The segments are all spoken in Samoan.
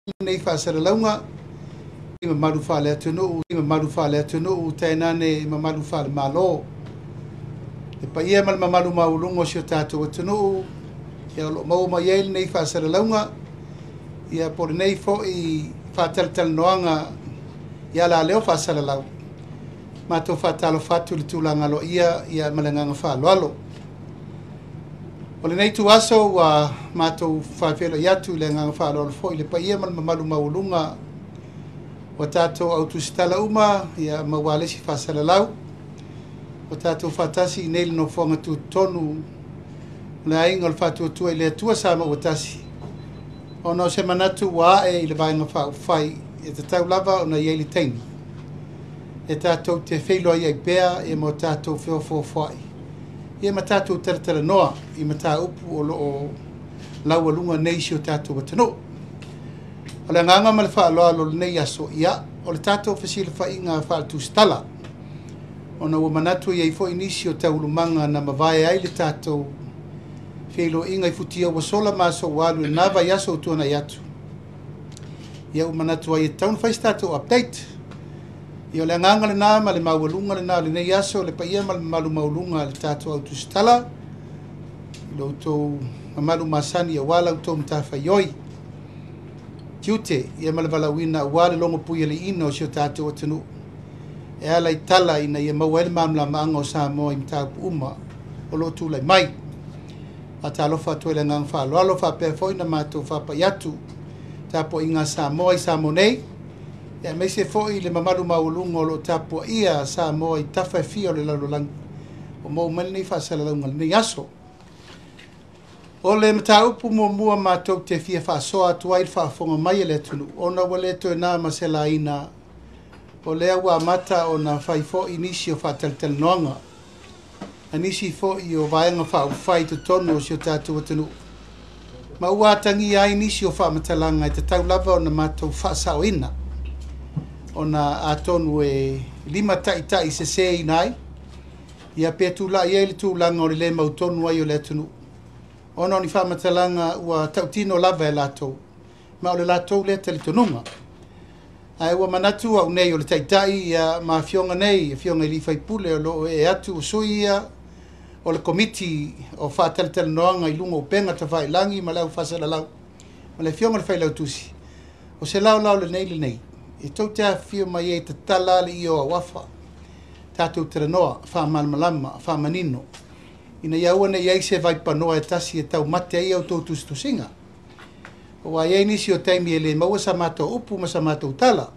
Lenei faasalalauga i mamalu faale-atunuu, i mamalu faale-atunuu, tainane mamalu faale-Malo. Le paia ma le mamalu maualuga o si o tatou atunuu, ia o lo o maua mai ai lenei faasalalauga, ia po o lenei foi faatalatalanoaga i alaleo faasalalau. Matou faatalofa atu i le tulaga aloaia ia ma le agaga faaaloalo. O lenei ituaso ua matou faafeiloai atu i le agaga faaaloalo foi i le paia ma le mamalu maualuga ua tatou au tusitala uma ia ma ualesi faasalalau. Ua tatou faatasi i nei le nofoaga tutotonu o le aiga o le Faatuatua i le Atua Samoa ua tasi, ona o se manatu ua ae i le Vaega Faaupufai e tatau lava ona i ai le taimi e tatou te feiloai ai pea ia ma o tatou feofoofoai ia ma tatou talatalanoa i mataupu o lo o laualuga nei i si o tatou atunuu. O le agaga ma le faaaloalo o lenei aso, ia, o le tatou fesilafaiga faaletusitala, ona ua manatu i ai foi nisi o taulumaga na mavae ai le tatou feiloaiga i futia ua sola ma aso ua alu i lena vaiaso ua tuanai atu. Ia ua manatu ai e tatau ona fai se tatou update. Ia o le agaga lena ma le maualuga lena o lenei aso, le paia ma le mamalu maualuga o le tatou au tusitala, i lo outou mamalu masani aua la outou matafaioi, tiute ia ma le valaauina aua le logopuialii o si o tatou atunuu e ala i tala ina ia maua ai le malamalamaaga o Samoa i mataupu uma o lo o tulai mai. Faatalofa atu ai i le agaga faaaloalo, faapea foi ona matou faapai atu tapuaiga a Samoa i Samoa nei, aemaise foi le mamalu maualuga o lo o tapuaia Samoa i tafa e fia o le lalolagi o maua mai lenei faasalalauga i lenei aso. O le mataupu muamua matou te fia faasoa atu ai le faafofoga mai a le atunuu, ona ua le toe na ma se laina, o lea ua amata ona fai foi nisi o faatalatalanoaga a nisi foi o vaega faaupufai i totonu o si o tatou atunuu, ma ua atagia ai nisi o faamatalaga e tatau lava ona matou faasaoina, ona atonu e limataitaiseseina ai, ia pe tulai ai le tulaga o le le mautonu ai o le atunuu, ona o ni faamatalaga ua tautino lava e latou, ma o le latou lea talitonuga. Ae ua manatu au nei o le taitai ia ma afioga nei, afioga i sui usufono o lo o ee atu o sui ia o le Komiti o Faatalatalanoaga i luga o upega tafailagi ma le au faasalalau, ma le afioga i le Failautusi, o se laolao lenei e tou te afifio mai ai e tatala le ie o auafa, tatou talanoa, faamalamalama, faamanino, ina ia aua ne i i ai se vaipanoa e tasi e taumate ai a outou tusitusiga. Aua e i ai nisi o taimi e le maua sa matou upu ma sa matou tala.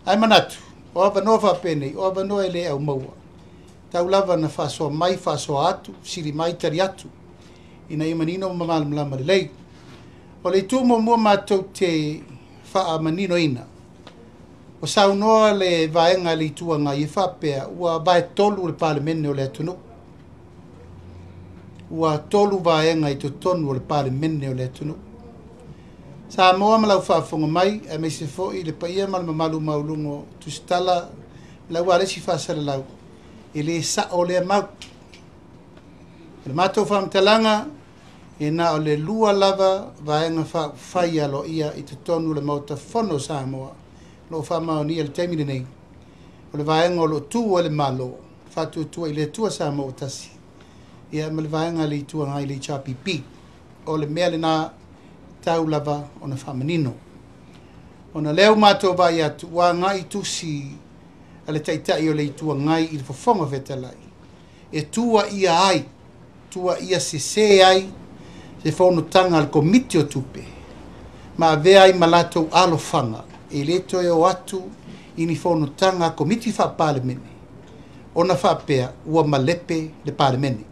Ae manatu, o avanoa faapenei, o avanoa e le aumaua. Tau lava na faasoa mai, faasoa atu, fesili mai, tali atu, ina ia manino ma malamalama lelei. O le itu muamua matou te faamaninoina, ua saunoa le vaega a le Itu Agai e faapea ua vaetolu le Palemene o le atunuu. Ua tolu vaega i totonu o le Palemene o le atunuu. Samoa ma lau faafofoga mai, aemaise foi le paia ma le mamalu maualuga o tusitala, le ualesi faasalalau, e le sao lea mau. O le matou faamatalaga, e na o le lua lava vaega faaupufai aloaia i totonu o le Maota Fono o Samoa, o lo o faamaonia i le taimi lenei, o le vaega o lo o tu ai le Malo, Faatuatua i le Atua Samoa ua tasi, ia ma le vaega a le Itu Agai le HRPP. O le mea lena tau lava ona faamanino. Ona o lea ua matou vaai atu, ua agai tusi a le Taitai o le Itu Agai i le Fofoga Fetalai, e tuuaia ai, tuuaia sese ai se fonotaga a le Komiti o Tupe, ma avea ai ma latou alofaga e le toe o atu i ni fonotaga a Komiti Faa-Palemene, ona faapea ua malepe le Palemene.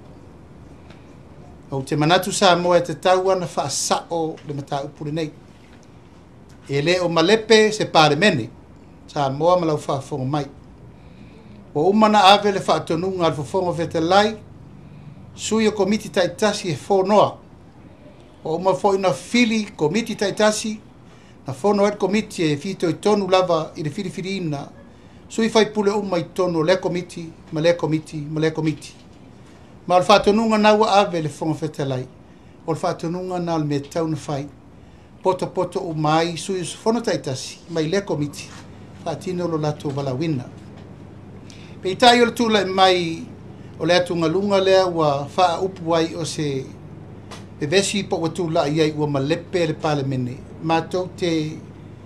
Ou te manatu Samoa e tatau ona faasao le mataupu lenei. E le o malepe se Palemene, Samoa ma lau faafofoga mai. Ua uma ona ave le faatonuga a le Fofoga Fetalai, sui o Komiti taitasi e fonoa. Ua uma foi ona fili Komiti taitasi, na fono ai le Komiti e fitoitonu lava i le filifiliina sui faipule uma i totonu o lea Komiti ma lea Komiti ma lea Komiti. Ma o le faatonuga na ua ave i le Fofoga Fetalai, o le faatonuga na o le mea e tatau ona fai. potopoto uma ai sui usufono taitasi mai lea Komiti faatino lo latou valaauina. Peitai o le tulai mai o le atugaluga lea ua faaupu ai o se vevesi po ua tulai ai ua malepe le Palemene, matou te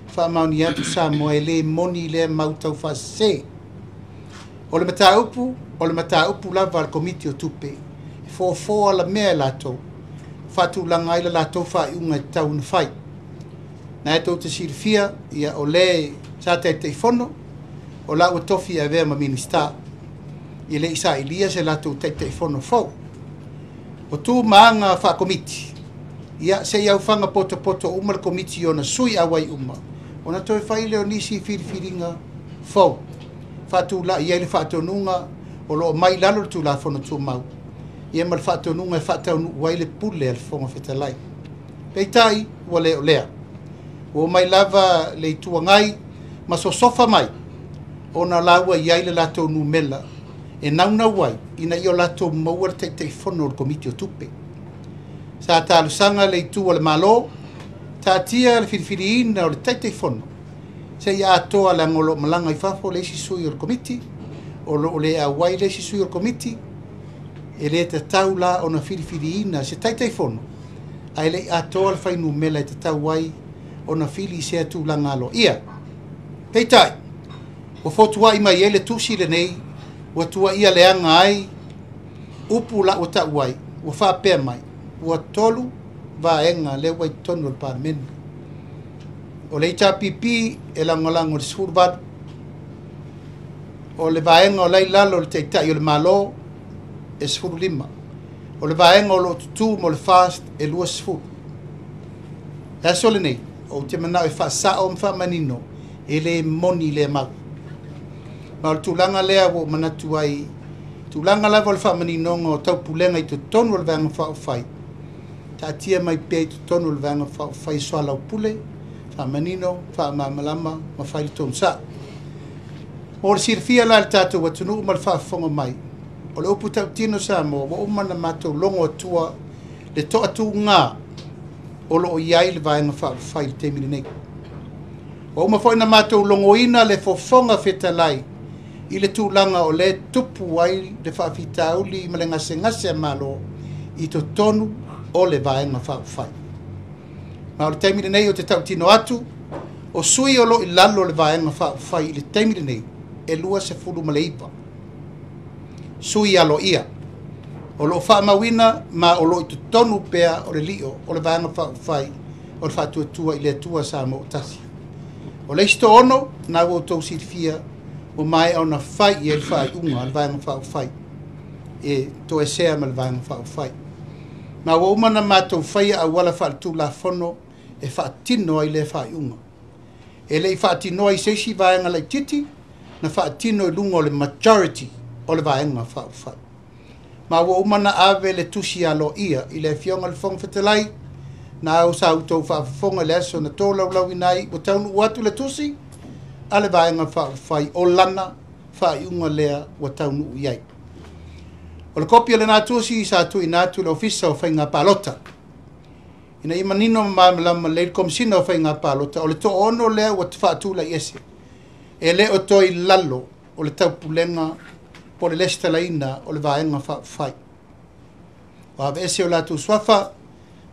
faamaonia atu Samoa e le moni lea mau taufaasese. O le mataupu, o le mataupu lava a le Komiti o Tupe, e fofoa alamea e latou, faatulaga ai le latou faaiuga e tatau ona fai. Na e tou te silafia, ia o le sa Taitaifono, o la ua tofi e avea ma Minisita, e le i sailia se latou Taitaifono fou. O tu ma aga faakomiti, ia se i aufaga potopoto uma le Komiti i ona sui auai uma, ona toe fai lea o nisi filifiliga fou, faatulai ai le faatonuga o lo o mai i lalo o le Tulafono Tumau, ia ma le faatonuga e faataunuu ai le pule a le Fofoga Fetalai. Peitai, ua le o lea. Ua omai lava le Itu Agai ma sosofa mai ona la ua i ai le latou numela e naunau ai ina ia o latou maua le Taitaifono o le Komiti o Tupe. Sa talosaga le itu a le Malo, taatia le filifiliina o le Taitaifono seia atoa leaga o lo o malaga i fafo le isi sui o le Komiti, o lo o le auai le isi sui o le Komiti, e le tatau la ona filifiliina se Taitaifono ae le i atoa le fuainumera e tatau ai ona fili i sea tulaga aloaia. Peitai, ua fotuai mai ai le tusi lenei ua tuuaia leaga ai upu la ua tau ai, ua faapea mai, ua 3 vaega lea ua i totonu o le Palemene. O le HRPP e lagolago i le 18, o le vaega o la i lalo o le Taitai o le Malo e 15, o le vaega o lo o tutū mo le FAST e 20. Le aso lenei, ou te manao e faasao ma faamanino, e le moni lea mau. Ma o le tulaga lea ua ou manatu ai, tulaga lava o le faamaninoga o taupulega i totonu o le Vaega Faaupufai, taatia mai pea i totonu o le Vaega Faaupufai soalaupule, faamanino, faamalamalama ma fai le tonu sao. Mo le silafia la e le tatou atunuu ma le faafofoga mai, o le upu tautino Samoa ua uma ona matou logo atua le toatuga o lo o i ai le Vaega Faaupufai i le taimi lenei. Ua uma foi ona matou logoina le Fofoga Fetalai i le tulaga o lea tupu ai le faafitauli ma le gasegase a Malo i totonu o le Vaega Faaupufai. Ma o le taimi lenei ou te tautino atu, o sui o lo o i lalo o le Vaega Faaupufai i le taimi lenei e 29 sui aloaia o lo o faamauina ma o lo o i totonu pea o le lio o le Vaega Faaupufai o le Faatuatua i le Atua Samoa ua Tasi. O le isi 6, na ua outou silafia, ua maea ona fai i ai le faaiuga a le Vaega Faaupufai e toesea ma le Vaega Faaupufai. Ma ua uma ona matou faia auala faaletulafono e faatino ai lea faaiuga. E le i faatinoa i se isi vaega laitiiti, na faatino i luga o le majority o le Vaega Faaupufai. Ma ua uma ona ave le tusi aloaia i le Afioga i le Fofoga Fetalai, na au sa outou faafofoga i le aso na tolaulauina ai, ua taunuu atu le tusi a le Vaega Faaupufai o lana faaiuga lea ua taunuu i ai. O le kopi o lena tusi sa tuuina atu i le Ofisa o Faiga Palota, ina ia manino ma malamalama lelei le Komesina o Faiga Palota, o le 6 lea ua faatulai ese, e le o toe i lalo o le taupulega po o le lesitalaina o le Vaega Faaupufai. Ua aveese o latou suafa,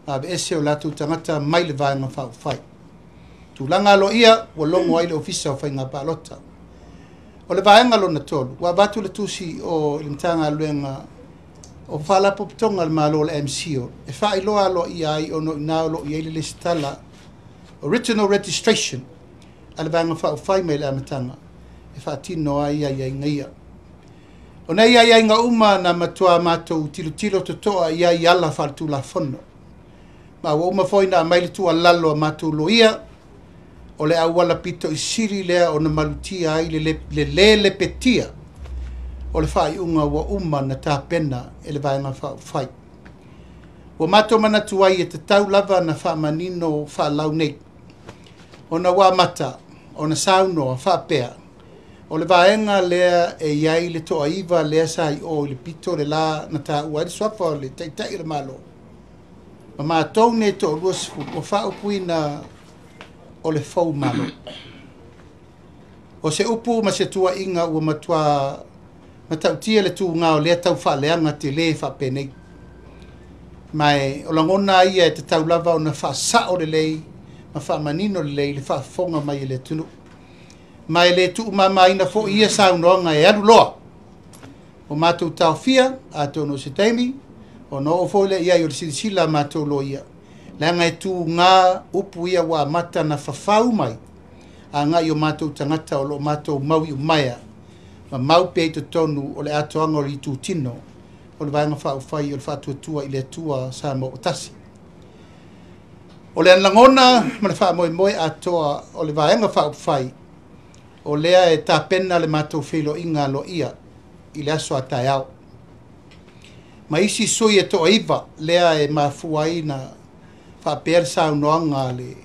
aveese o latou tagata mai le Vaega Faaupufai. Tulaga aloaia ua logo ai le Ofisa o Faiga Palota. O le vaega lona 3, ua avatu le tusi o le Matagaluega o Faalapotopotoga a le Malo o le MCIL e faailoa aloaia ai ona o i ina o lo o i ai le lesitala original registration a le Vaega Faaupufai mai le amataga e faatino ai aiaiga ia. O nei aiaiga uma na matua matou tilotilo totoa i ai ala faaletulafono. Ma ua uma foi na aumai le tuualalo a matou loia, o le auala pito i sili lea ona malutia ai le lē lepetia o le faaiuga ua uma na tapena e le Vaega Faaupufai. Ua matou manatu ai e tatau lava na faamanino faalau nei, ona ua amata ona saunoa faapea, o le vaega lea e i ai le toaiva lea sa i o i le pito le la na taua ai le suafa o le Taitai o le Malo. Ma matou nei 20 ua faaupuina o le fou malo. O se upu ma se tuuaiga ua matua matautia le tuga o lea tau faaleaga tele faapenei. Ma o lagona ia e tatau lava ona faasao lelei ma faamanino lelei le faafofoga mai e le atunuu. Ma e le tuumamaina foi ia saunoaga e alu loa. O matou taofia, atonu o se taimi, ona oo foi lea i ai o le silasila a matou loia, leaga e tuga upu ia ua amata na fafau mai agai o matou tagata o lo o matou mau i umaea ma mau pea i totonu o le atoaga o le itutino o le Vaega Faaupufai o le Faatuatua i le Atua Samoa ua tasi. O le lagona ma le faamoemoe atoa o le Vaega Faaupufai o lea e tapena le matou feiloaiga aloaia i le aso a taeao. Ma isi sui e toaiva lea e mafua ai na faapea le saunoaga a le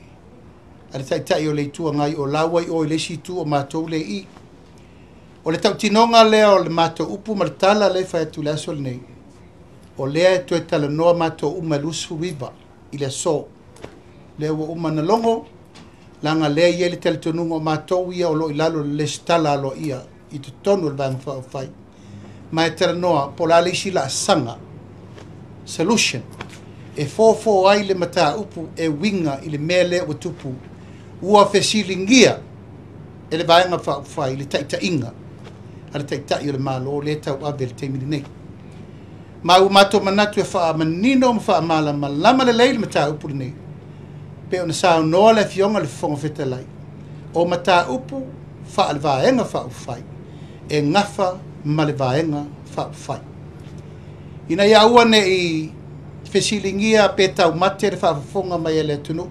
Taitai o le Itu Agai o laua i o i le isi itu o matou le i. O le tautinoga lea o le matou upu ma le tala lea e fai atu le aso lenei, o lea e toe talanoa matou uma e 29 i le aso. Lea ua uma na logo, leaga lea e i ai le talitonuga o matou ia o lo o i lalo o le resitala aloaia i totonu o le Vaega Faaupufai. Ma e talanoa po o le a le isi laasaga, solution, e fofo ai le mataupu e uiga i le mea lea ua tupu. Ua fesiligia e le Vaega Faaupufai le taitaiga a le Taitai o le Malo lea tauave i le taimi lenei. Ma ua matou manatu e faamanino ma faamalamalama lelei le mataupu lenei. Pe ona saunoa le Afioga i le Fofoga Fetalai, o mataupu faale-Vaega Faaupufai e gafa ma le Vaega Faaupufai. Ina ia aua ne i fesiligia pe taumate le faafofoga mai a le atunuu,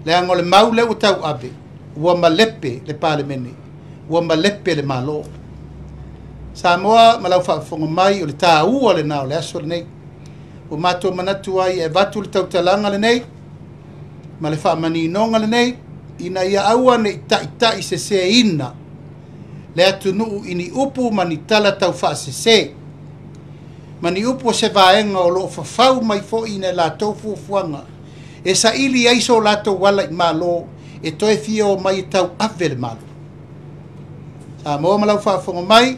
leaga o le mau lea ua tauave, ua malepe le Palemene, ua malepe le Malo. Samoa ma lau faafofoga mai o le taua lena o le aso lenei. Ua matou manatu ai e avatu le tautalaga lenei ma le faamaninoga lenei ina ia aua ne i taitai seseina le atunuu i ni upu ma ni tala tau faasese ma ni upu o se vaega o lo o fafau mai foi ina latou fuafuaga e saili ai so latou ala i malo e toe fia o mai e tauave le Malo. Samoa ma lau faafofoga mai,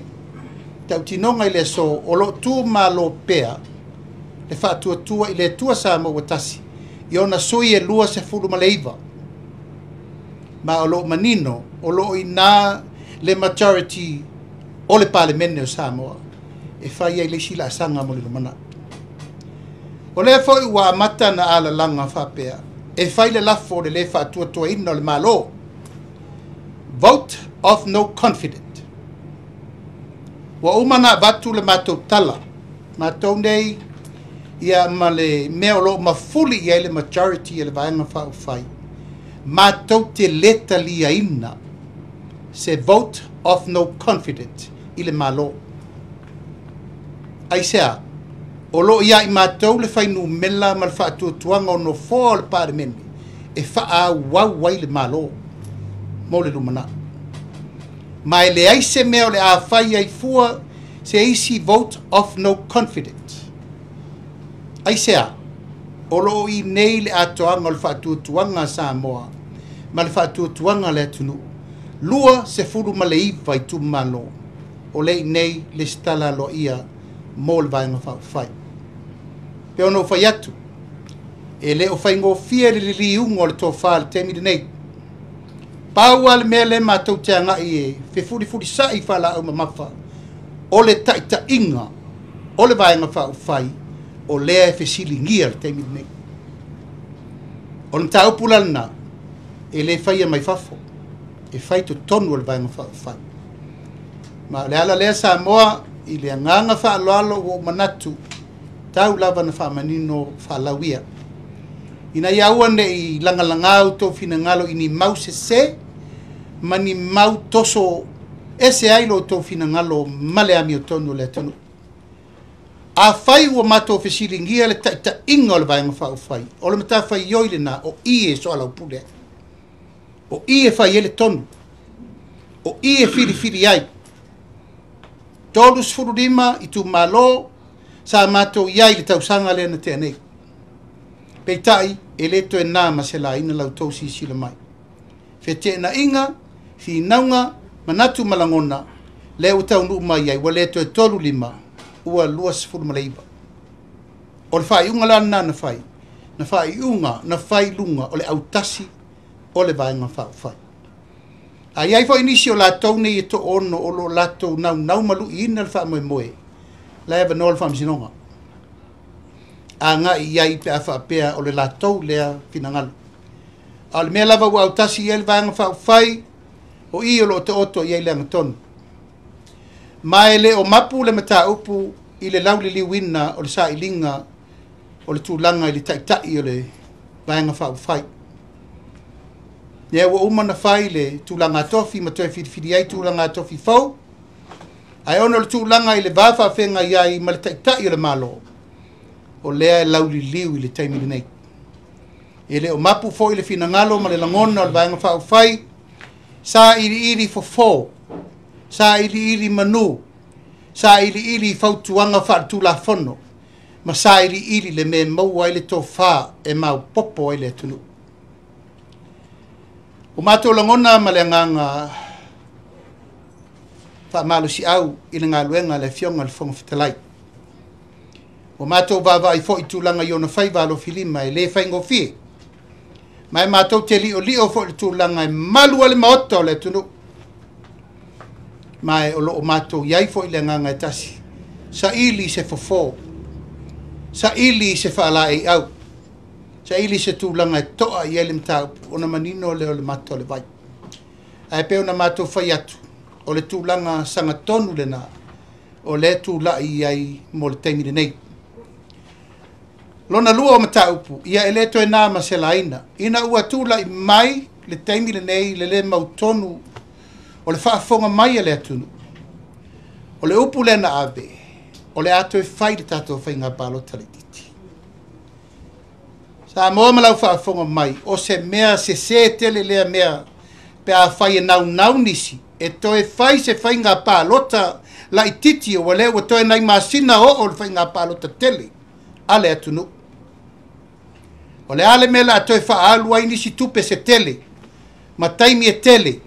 tautinoga i le aso o lo o tumalo pea le faatuatua i le Atua Samoa ua tasi i ona sui e 29. Ma o lo o manino o lo o ina le majority o le Palemene o Samoa e fai ai le isi laasaga mo le lumanai. O lea foi ua amata na alalaga faapea e fai le lafo o le le faatuatuaina o le Malo. Vote of no confidence. Ua uma na avatu le matou tala, matou nei ia ma le mea o lo o mafuli i ai le majority o le Vaega Faaupufai, matou te le taliaina se vote of no confidence i le Malo. Aisea, o lo o ia i matou le fuainumera ma le faatuatuaga o nofoa o le Palemene e faaauau ai le Malo mo le lumanai. Ma e leai se mea o le a fai ai fua se isi vote of no confidence. Aisea, o lo o i nei le atoaga o le faatuatuaga a Samoa ma le faatuatuaga a le atunuu, 29 itumalo o lea i nei lesitala aloaia mo le Vaega Faaupufai. Pe ona ou fai atu, e le o faigofie le liliuga o le tofa i le taimi lenei. Pau lava le mea lea matou te agai e fefulifulisai faalaau mamafa, o le taitaiga o le Vaega Faaupufai o lea e fesiligia le taimi lenei. O le mataupu la lena, e le faia mai fafo, e fai totonu o le Vaega Faaupufai. Ma o le ala lea Samoa i le agaga faaaloalo ua ou manatu tau lava na faamanino faalauia. Ina ia aua ne i lagalaga outou finagalo i ni mau sese ma ni mau toso ese ai lo outou finagalo ma le amiotonu o le atunuu. Afai ua matou fesiligia le taitaiga o le Vaega Faaupufai, o le matafaioi lena o i e soalaupule ai, o i e fai ai le tonu, o i e filifili ai. 35 itumalo sa matou i ai i le tausaga lea na tea nei. Peitai, e lē toe na ma se laina la outou silasila mai. Feteenaiga, finauga, manatu ma lagona, lea ua taunuu mai ai, ua le toe 35, ua 29. O le faaiuga la lena na fai, na faaiuga, na fai i luga o le autasi o le Vaega Faaupufai. A i ai foi nisi o latou nei e toaono o lo o latou naunau ma luiina le faamoemoe, la e avanoa le Faamasinoga agai i ai pe a faapea o le latou lea finagalo. A o le mea lava ua autasi i ai le Vaega Faaupufai, o i o lo o taoto i ai le agatonu. Ma e le o mapu le mataupu i le lauliliuina o le sailiga o le tulaga i le Taitai o le Vaega Faaupufai. Lea ua uma ona fai le tulaga tofi ma toe filifili ai tulaga tofi fou, ae ona o le tulaga i le va faafeagai ai ma le Taitai o le Malo, o lea e lauliliu i le taimi lenei. E le o mapu foi le finagalo ma le lagona o le Vaega Faaupufai, sailiili fofo, sailiili manu, sailiili fautuaga faaletulafono, ma sailiili le mea e maua ai le tofa e maopoopo ai le atunuu. Ua matou lagona ma le agaga faamalosiau i le galuega a le Afioga i le Fofoga Fetalai. Ua matou vaavaai foi i tulaga i ona faiva alofilima e le faigofie. Ma e matou te liolio foi i le tulaga e malu ai le maota o le atunuu. Ma e o lo o matou i ai foi le agaga e tasi, saili se fofo, saili se faalaeiau, saili se tulaga e toa i ai le mataupu ona manino lea o le mata o le vai. Ae pei ona matou fai atu, o le tulaga sagatonu lena o lea tulai i ai mo le taimi lenei. Lona lua o mataupu, ia e le toe na ma se laina, ina ua tulai mai le taimi lenei le lē mautonu o le faafofoga mai a le atunuu. O le upu lea na ave, o le a toe fai le tatou faiga palota laitiiti. Samoa ma lau faafofoga mai, o se mea sesē tele lea mea pe a fai e naunau nisi e toe fai se faiga palota laitiiti, ua lea ua toe nai masina oo le faiga palota tele a le atunuu. O le a le mea o le a toe faaalu ai nisi tupe se tele ma taimi e tele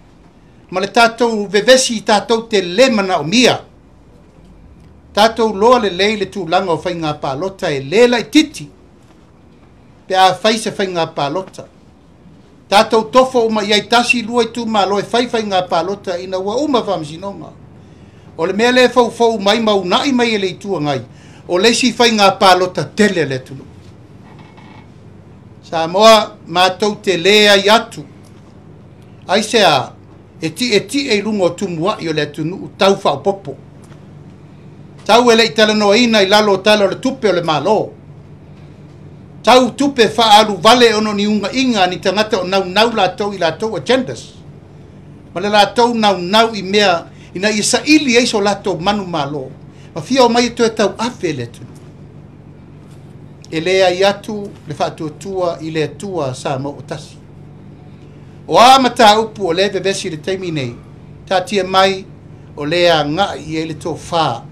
ma le tatou vevesi i tatou te le manaomia. Tatou loa lelei le tulaga o faiga palota e le laitiiti pe a fai se faiga palota. Tatou tofo uma i ai tasi lua itumalo e fai faiga palota ina ua uma faamasinoga. O le mea lea e foufou mai ma uunai mai e le Itu Agai, o le isi faiga palota tele a le atunuu. Samoa, matou te leai atu. Aisea e tietie i luga o tumuai o le atunuu tau faaopoopo. Tau e le i talanoaina i lalo o Tala o le Tupe o le Malo. Tau tupe faaalu vale ona o ni ugaiga a ni tagata o naunau latou i latou agendas. Ma le latou naunau i mea ina ia saili ai so latou manumalo ma fia omai e toe tauafe le atunuu. E leai atu le faatuatua i le Atua Samoa ua tasi. O a mataupu o lea e vevesi i le taimi nei, taatia mai o lea e agai i ai le tofa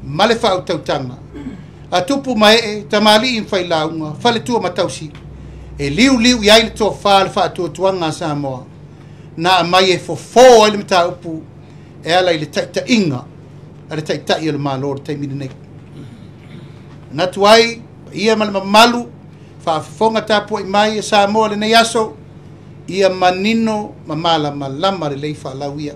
ma le faautautaga a tupu ma ee, tamalii ma failauga, faletua ma tausi, e liuliu i ai le tofa le faatuatuaga a Samoa, na aumai e fofo ai le mataupu e ala i le taitaiga a le Taitai o le Malo o le taimi lenei. Manatu ai, paia ma le mamalu, faafofoga tapuai mai e Samoa lenei aso, ia manino ma malamalama lelei faalau ia.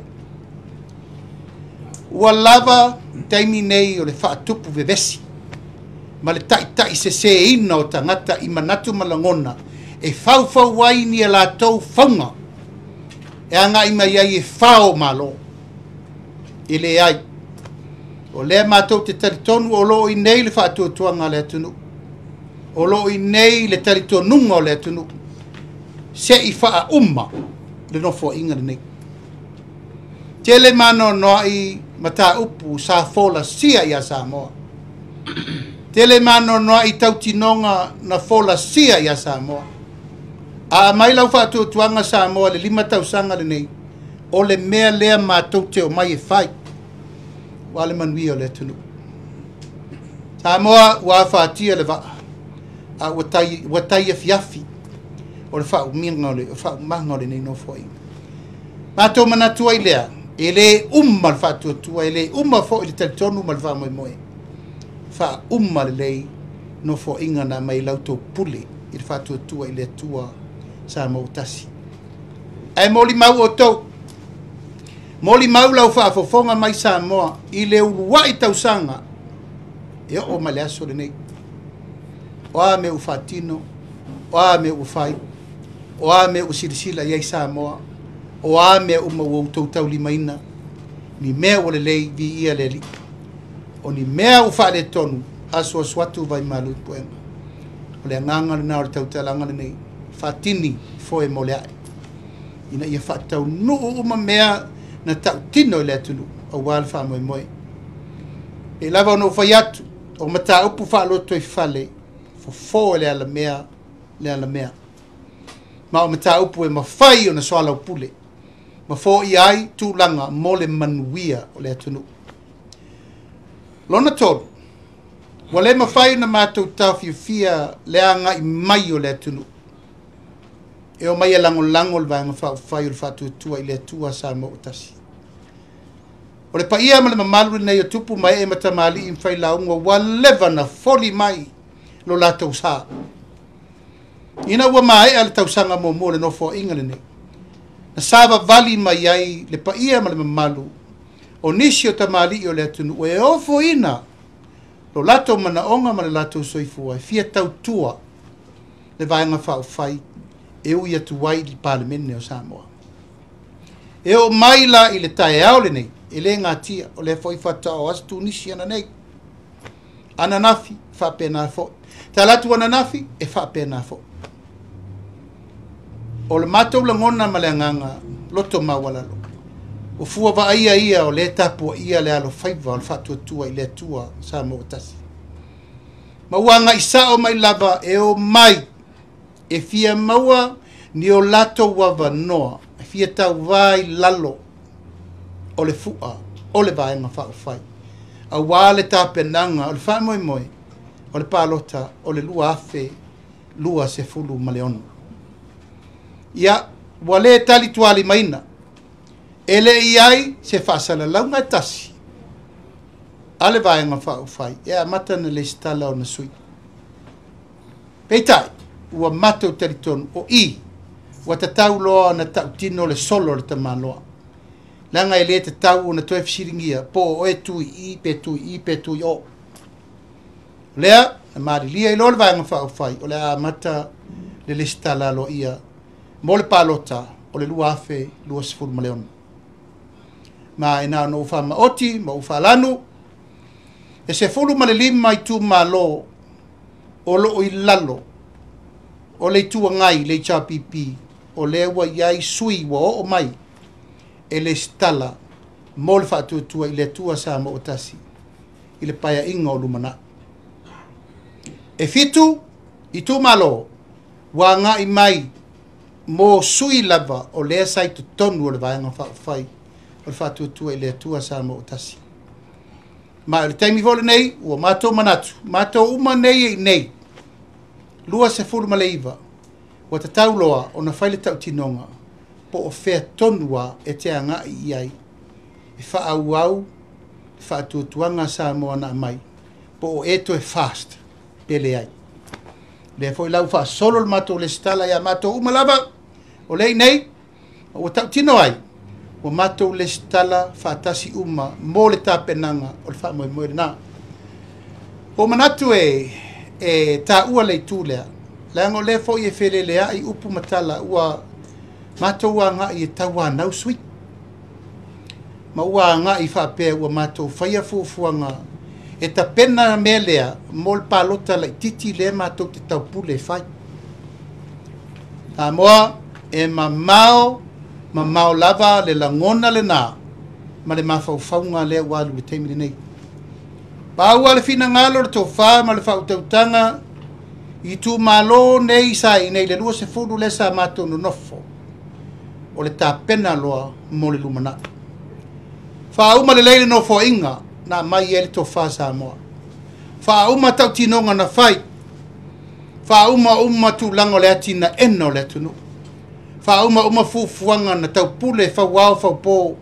Ua lava taimi nei o le faatupu vevesi ma le taitai seseina o tagata i manatu ma lagona e faufau ai ni a latou fauga e agai mai ai e fao malo. E leai, o lea matou te talitonu o lo o i nei le faatuatuaga a le atunuu, o lo o i nei le talitonuga o le atunuu, se i faauma le nofoaiga lenei. Tele maanoanoai mataupu sa folasia ia Samoa. Tele maanoanoai tautinoga na folasia ia Samoa. A aumai lau faatuatuaga Samoa i le 5 tausaga lenei, o le mea lea matou te omai e fai, ua le manuia o le atunuu. Samoa ua afatia le vaa. A ua tai, ua tai afiafi o le faaumiga o le faaumaga o lenei nofoaiga. Matou manatu ai lea, e lē uma le faatuatua, e lē uma foi le talitonu ma le faamoemoe, faauma lelei nofoaiga na aumai la outou pule i le Faatuatua i le Atua Samoa ua tasi. Ae molimau outou, molimau lau faafofoga mai Samoa i le uluai tausaga e oo mai le aso lenei. O a mea ua faatino, o a mea ua fai, o a mea ua silasila i ai Samoa, o a mea uma ua outou taulimaina, ni mea ua lelei, viia le Alii. O ni mea ua faaletonu, asuasu atu vaimalu i puega. O le agaga lena o le tautalaga lenei, faatini foe mo le ae, ina ia faataunuu uma mea na tautino i le atunuu aua le faamoemoe. E lava ona ou fai atu, o mataupu faalotoifale, fofo e le alamea le alamea. Ma o mataupu e mafai ona soalaupule ma foia ai tulaga mo le manuia o le atunuu. Lona tolu, ua le mafai ona matou taofiofia le agai mai o le atunuu e o mai e lagolago le Vaega Faaupufai o le Faatuatua i le Atua Samoa ua tasi. O le paia ma le mamalu lenei o tupu ma ee ma tamalii ma failauga ua leva na foli mai lo latou sa. Ina ua maea le tausaga muamua o le nofoaiga lenei, na savavali mai ai le paia ma le mamalu o nisi o tamalii o le atunuu e ofoina lo latou manaoga ma le latou soifua e fia tautua le Vaega Faaupufai e ui atu ai i le Palemene o Samoa. E oo mai la i le taeao lenei, e le gatia, o lea foi faatoa o aso Tunisi ananei, ananafi faapena foi, talatu ananafi e faapena foi. O le matou lagona ma le agaga loto maualalo, o fua vaaia ia o lea tapuaia le alofaiva o le Faatuatua i le Atua Samoa ua tasi. Ma ua agai sao mai lava e o mai e fia maua ni o latou avanoa, e fia tauvā i lalo o le fua o le Vaega Faaupufai, aua le tapenaga o le faamoemoe o le palota o le 2026. Ia, ua le talitualimaina, e le i ai se faasalalauga e tasi a le Vaega Faaupufai e amata ona lesitala ona sui. Peitai, ua matou talitonu o i, ua tatau loa ona tautino le solo a le tamaloa, leaga e le tatau ona toe fesiligia po o oe tu i i pe tu i i pe tu i o. O lea, na malilia ai loa le Vaega Faaupufai o le a amata le lesitala aloaia mo le palota o le 2026. Ma e na ona ou faamaoti ma ou faalanu, e 15 itumalo o loo i lalo o le Itu Agai, le HRPP, o lea ua i ai sui ua oo mai e lesitala mo le Faatuatua i le Atua Samoa ua tasi i le paeaiga o lumanai. E 7 itumalo ua agai mai mo sui lava o lea sa i totonu o le Vaega Faaupufai o le Faatuatua i le Atua Samoa ua tasi. Ma o le taimi foi lenei ua matou manatu, matou uma nei e nei 29, ua tatau loa ona fai le tautinoga po o fea tonu a e te agai i ai e faaauau le faatuatuaga Samoa na aumai, po o e toe fast pe leai. Lea foi la ua faasolo le matou lesitala ia matou uma lava o lea i nei, ua tautino ai ua matou lesitala faatasi uma mo le tapenaga o le faamoemoe lena. Ua manatu e taua le itu lea, leaga o lea foi e feleleai upu ma tala, ua matou agai e tauanau sui, ma ua agai faapea ua matou faia fuafuaga e tapena mea lea mo le palota laitiiti lea matou te taupule e fai. Samoa e mamao, mamao lava le lagona lena ma le mafaufauga lea ua alu i le taimi lenei. Pau le finagalo, le tofa ma le faautautaga i itumalo nei sa i nei le 20 lea sa matou nonofo, o le tapena loa mo le lumanai. Faauma lelei le nofoaiga na aumai ai le tofa Samoa. Faauma tautinoga na fai. Faauma tulaga o le atinaeina o le atunuu. Faauma fuafuaga na taupule fauao faupo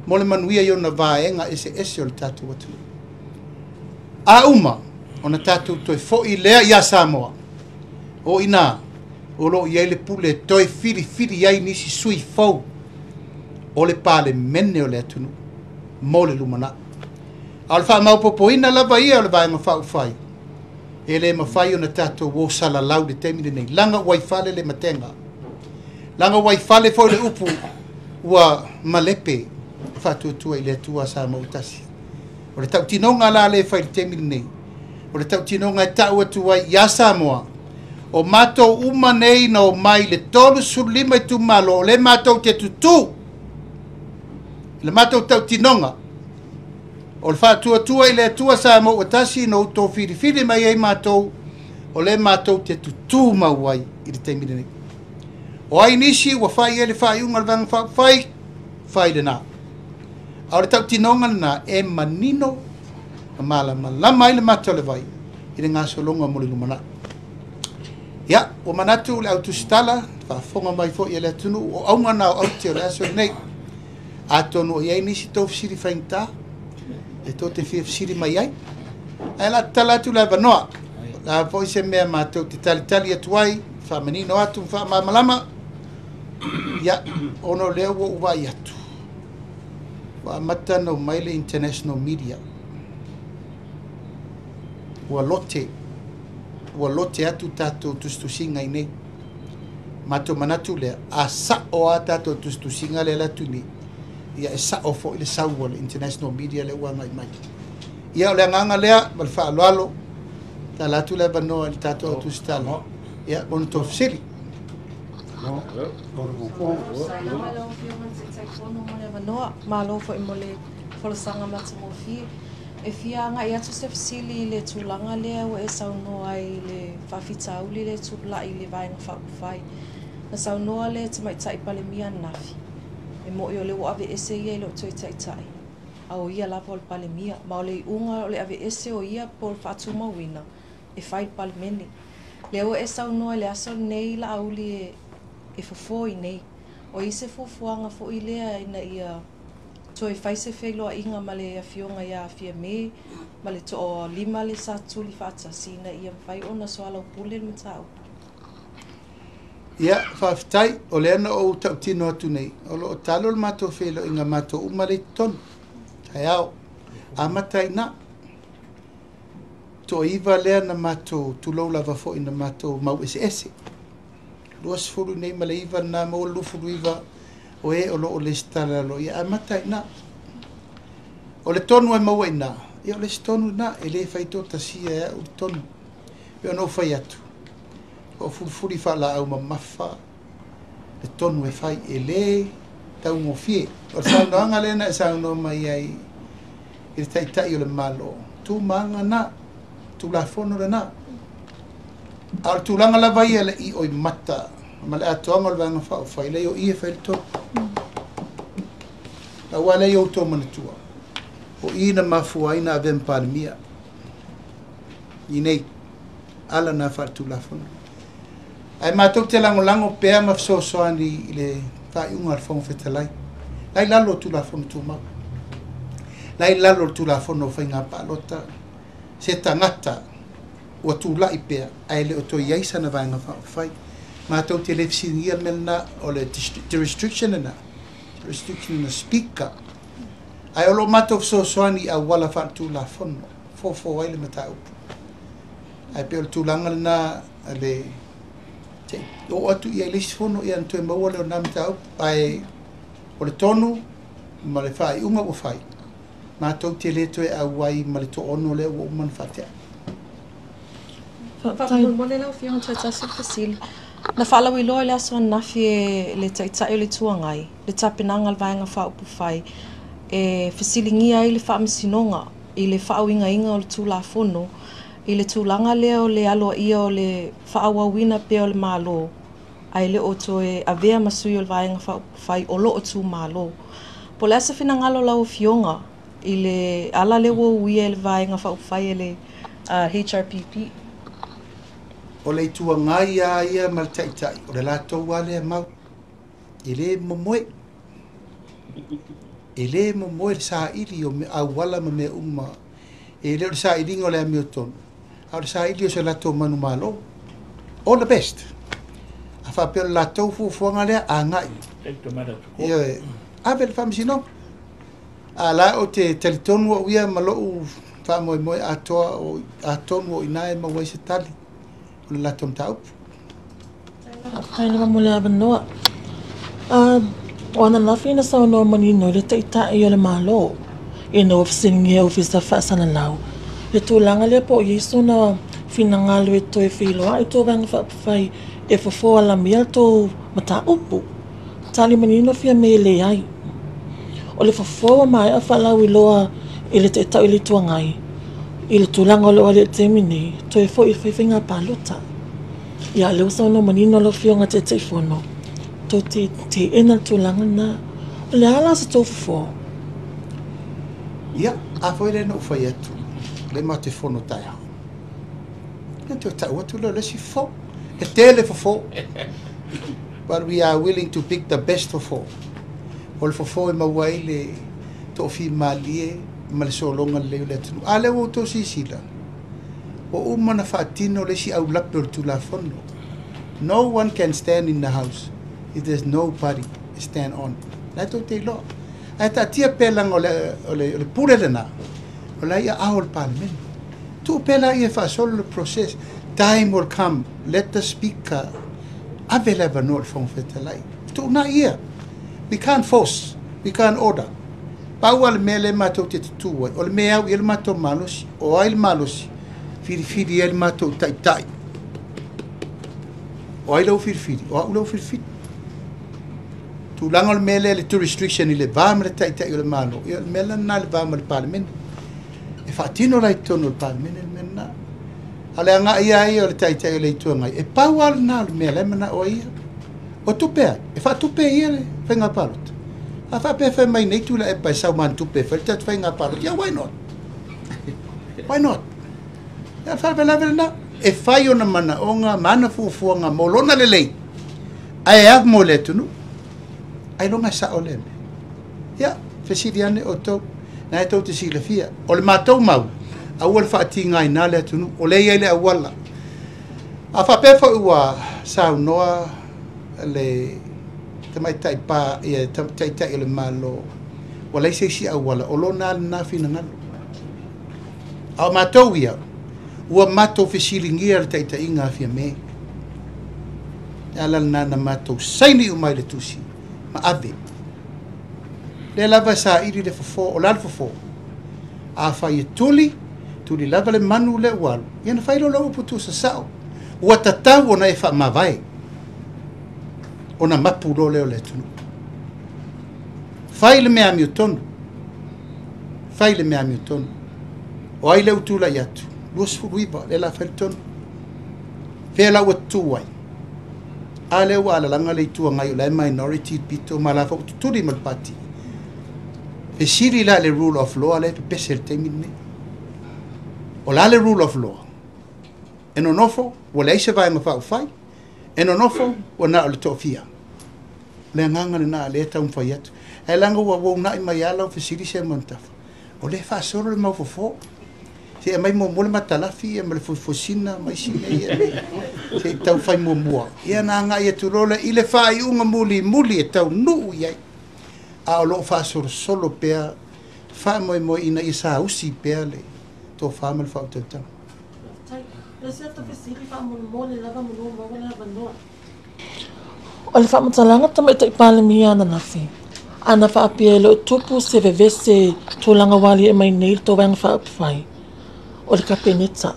mo le manuia i ona vaega eseese o le tatou atunuu. A uma ona tatou toe foi lea ia Samoa, o ina o loo i ai le pule toe filifili ai nisi sui fou o le Palemene o le atunuu mo le lumanai. A o le faamaopoopoina lava ia o le Vaega Faaupufai, e le mafai ona tatou o salalau i le taimi lenei, laga ua i fale le matega, laga ua i fale foi le upu ua malepe faatuatua i le Atua Samoa ua tasi. O le tautinoga la le fai i le taimi lenei, o le tautinoga e tau atu ai ia Samoa, o matou uma nei na o mai le 35 itumalo, o le matou te tutū le matou tautinoga o le faatuatua i le Atua Samoa ua tasi na outou filifili mai ai matou, o le matou te tutū mau ai i le taimi lenei. O ai nisi ua fai ai le faaiuga o le Vaega Faaupufai, fai lena. A o le tautinoga lena e manino ma malamalama ai le mata o le vai i le gasologa mo le lumanai. Ia, ua manatu le autusitala, faafofoga mai foi e le atunuu, o auga na o aute o le aso lenei. Atonu o i ai nisi tou fesili faigata, e tou te fia fesili mai ai. Ae la tatala atu le avanoa. La foi se mea matou te talitali atu ai, faamanino atu, faamalamalama. Ia, ona o lea ua ou vaai atu, ua amata ona omai le international media. Ua lote atu tatou tusitusiga i nei. Matou manatu lea, a sao a tatou tusitusiga lea le atu nei, ia e sao foi le sau o le international media lea ua agai mai. Ia, o le agaga lea ma le faaaloalo, tala atu le avanoa i le tatou autusitala. Ia, ona tou fesili. Malo foi mo le folasaga matagofie. E fia agai atu se fesili i le tulaga lea ua e saunoa ai i le faafitauli le tulai i le Vaega Faaupufai. Na saunoa le Tamaitai Palemia ananafi, e mo'i o le ua aveese ia i loo toe taitai, a o ia lava o le Palemia, ma o le iuga o le aveese o ia po o le faatumauina e fai le Palemene. Lea ua e saunoa i le aso lenei Laauli e fofo i nei. O i se fuafuaga foi lea ina ia toe fai se feiloaiga ma le afioga ia Fiame ma le toalima le sa tuli faatasi ina ia mafai ona soalaupule le mataupu. Ia, faafetai, o lea na ou tautino atu nei, o loo talo le matou feiloaiga matou uma lea i totonu. Taeao, amata ai i ina. Toaiva lea na matou tulou lava foi na matou mau eseese. 29 nei ma le 9 na maua le 29 o e o loo lesitala lo ia amata ai i ina. O le tonu e maua i ina, ia o le isi tonu lena, e le fai toatasia e au le tonu. Pe ona ou fai atu, o fulifuli faalaau mamafa le tonu e fai, e le taugofie. O le saunoaga lea na e saunoa mai ai i le taitai o le Malo, tumaga na, tulafono lena. A o le tulaga lava ia le i oi mata ma le atoaga o le Vaega Faaupufai, lea o i e fai le tonu. Aua lea i outou manatua, o i na mafua ai na avea ma Palemia i nei ala na faaletulafono. Ae matou te lagolago pea ma fesoasoani i le faaiuga a le Fofoga Fetalai. La i lalo o Tulafono Tumau. La i lalo o le Tulafono o Faiga Palota, se tagata ua tulai pea ae le o toe i ai sana Vaega Faaupufai. Matou te le fesiligia le mea lena, o le jurisdiction lena, jurisdiction na Speaker. Ae o loo matou fesoasoani i auala faaletulafono, fofo ai le mataupu. Ae pei o le tulaga lena le te oo atu i ai le isi fono ia na toe maua lea o lena mataupu. Ae o le tonu ma le faaiuga ua fai, matou te le toe auai ma le 6 lea ua uma ona faatea. Faamolemole lau afioga toe tasi le fesili. Na faalauiloa i le aso ananafi e le Taitai o le Itu Agai, le tapenaga o le Vaega Faaupufai, e fesiligia ai le faamasinoga i le faauigaina o le Tulafono i le tulaga lea o le aloaia o le faaauauina pea o le Malo, ae le o toe avea ma sui o le Vaega Faaupufai o loo tumalo. Po o le a se finagalo o lau afioga i le ala lea ua uia e le Vaega Faaupufai e le HRPP? O le Itu Agai lava ia ma le Taitai, o le latou lava lea mau. E le momoe. E le momoe le saili o auala ma mea uma. E le o le sailiga o le amiotonu, a o le saili o se latou manumalo. All the best. A faapea o le latou fuafuaga lea, agai. Ioe, ave le faamasinoga. A la ou te talitonu au ia ma lou faamoemoe atoa, o atonu o i ina e maua ai se tali o le latou mataupu. Faafetai lava mo le avanoa. O ananafi na saunoa manino i le Taitai o le Malo ina ua fesiligia e Ofisa Faasalalau le tulaga lea po o i ai sona finagalo e toe feiloai i tou Vaega Faaupufai e fofo alamia le tou mataupu. Tali manino Fiame e leai. O le fofo ua maea faalauiloa i le Taitai o le Itu Agai i le tulaga o lo o alu i le taimi nei, toe foi e fai faiga palota. Ia, lea ua saunoa manino lau Afioga Taitaifono, tou te teena le tulaga lena. O le a la sa tou fofo? Ia, a foi lea na ou fai atu, lea matou te fono taeao. Ia, toe tau atu lea o le isi fofo. E tele fofo. But we are willing to pick the best fofo. O le fofo e maua ai le toafimalie ma le sologa lelei o le atunuu. A lea ua outou silasila, ua uma ona faatino le isi aulape o le Tulafono. No one can stand in the house if there's no party to stand on. La e tou te iloa. Ae taatia pea leaga o le, o le, o le pule lena, o la e i aao o le Palemene. Tuu pea laia e faasolo le process. Time will come. Let the speaker ave le avanoa i le Fofoga Fetalai. Tuunai ia. We can't force. We can't order. Pau lava le mea lea matou te tutū ai, o le mea e au i ai le matou malosi, o ai le malosi, filifili ai le matou taitai. O ai lea ua filifili? O au lea ua filifili. Tulaga o le mea lea le jurisdiction i le va ma le taitai o le Malo, ia o le mea la lena i le va ma le Palemene. E faatino la i totonu o le Palemene le mea lena. A o le agai lava ia o le Taitai o le Itu Agai, e pau lava lena o le mea la e manao ai ia. O tupe ai? E faatupe e ia le faiga palota. A faapea e fai mai nei Tuilaepa e sau ma ana tupe e fai le tatou faiga palota, ia why not? Why not? Ia o le faalavelave lena. E fai ona manaoga ma ana fuafuaga mo lona lelei, ae a mo le atunuu? Ailoga e sao lea mea. Ia, fesili ane outou, na e tou te silafia. O le matou mau, aua le faatigaina le atunuu, o lea e i ai le auala. A faapea foi ua saunoa le tamaitai pa, ia, taitai o le Malo, ua leai se isi auala, o lona lava lena finagalo. A o matou ia, ua matou fesiligia le taitaiga a Fiame. Le ala lena na matou saini uma ai le tusi ma ave. Lea lava e saili le fofo, o le a le fofo? Afai e tuli, tuli lava le manu lea ua alu, ia ona fai lea o lau upu tuusasao. Ua tatau ona e faamavae, ona mapu loa lea o le atunuu. Fai le mea amiotonu, fai le mea amiotonu. O ai lea ua tulai atu? 29, lea o le a fai le tonu. Fea la ua tutu ai? A lea ua alalaga le Itu Agai o la e minority le pito ma la foi ua tutuli ma le pati. Fesili la i le rule of law lea e pepese i le taimi lenei. O le a le rule of law? E nonofo ua leai se vaega faaupufai, e nonofo ua na o le toafia. O le agaga lena lea e taumafai atu. Ae leaga ua uunai mai lava lau fesili Seumanutafa, o lea e faasolo le mau fofo. Se i aumai muamua le matalafi ma le fusifuasina ma isi mea ia. Se i tau fai muamua. Ia ona agai atu loa lea i le faaiuga mulimuli e taunuu i ai. A o lo o faasolosolo pea, faamoemoe ina ia sausi pea le tofa ma le faautautaga. Faafetai. O le isi ata fesili faamolemole lava manu maua le avanoa. O le faamatalaga Tamaitai Palemia ananafi, ana faapea e le o tupu se vevese tulaga ua aliae mai nei i le tou Vaega Faaupufai, o le Kapeneta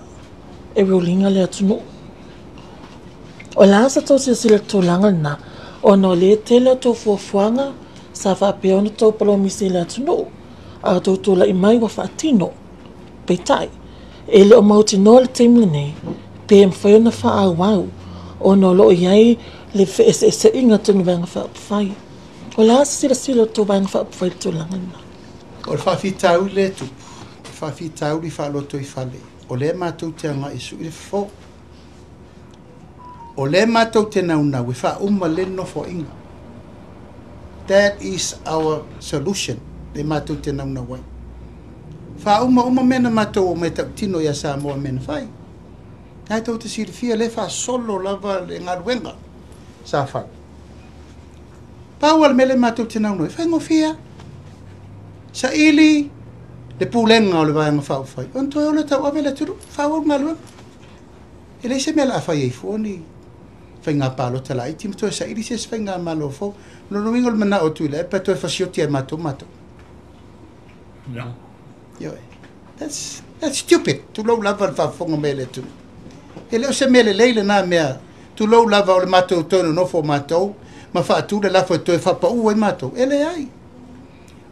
e ruling le atunuu. O le a sa tou silasila i le tulaga lena, ona o lea e tele a outou fuafuaga sa faapea ona tou polomisi i le atunuu, a outou tulai mai ua faatino. Peitai, e le o mautinoa le taimi lenei pe mafai ona faaauau ona o lo o i ai le feeseeseaiga tonu Vaega Faaupufai. O le a se silasila o le tou Vaega Faaupufai i le tulaga lena? O le faafitauli lea e tupu, o le faafitauli faalotoifale, o lea matou te agai e sui le fofo. O lea matou te naunau e faauma le nofoaiga. That is our solution le matou te naunau ai. Faauma uma mea na matou omai e tautino ia Samoa mea na fai. Na e tou te silafia lea e faasolo lava le galuega sa fai. Pau lava le mea lea matou te naunau ai, e faigofie lava. Saili le pulega o le Vaega Faaupufai ona toe o lea tauave le atunuu, faaauau le galuega. E leai se mea o le a fai ai fua ni faiga palota laiti ma toe saili se isi faigamalo fou. O lona uiga o le manao o Tuilaepa e toe fasioti ai matou matou. Ioe. That's stupid. Tulou lava le faafofoga mai a le atunuu. E le o se mea lelei lena mea. Tulou lava o le matou toe nonofo o matou ma faatu le lafo e toe faapau ai matou. E leai.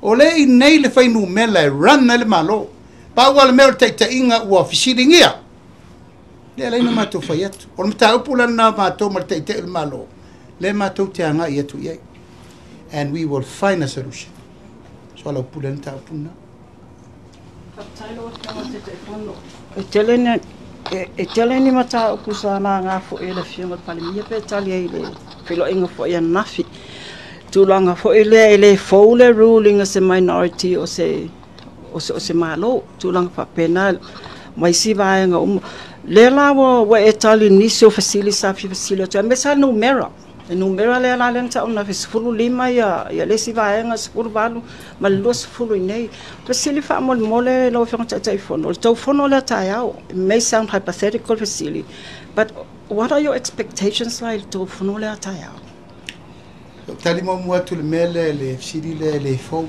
O lea e i inei le fuainumera e run ai le Malo. Pau lava le mea o le taitaiga ua fesiligia. Lea e ala ai ona matou fai atu. O le mataupu la lena a matou ma le Taitai o le Malo, lea matou te agai atu i ai. And we will find a solution. Soalaupule ai le mataupu lena. Faafetai lau Afioga i le Taitaifono. E tele ni, e tele ni mataupu sa laga foi e le Afioga i le Palemia pe tali ai i le feiloaiga foi ananafi. Tulaga foi lea e le fou le ruling a se minority o se o se, o se Malo, tulaga faapena ma isi vaega uma. Lea la ua e tali i nisi o fesili sa fia fesili atu ai, aemaise lava le numera. Le numera lea la lea na tau ananafi, 15 le isi vaega, 18 ma le 20 i inei. Fesili faamolemole lau Afioga i le Taitaifono, o le tou fono lea taeao, it may sound hypothetical fesili, but what are your expectations la i le tou fono lea taeao? Ua tali muamua atu i le mea lea i le fesili lea e le fou.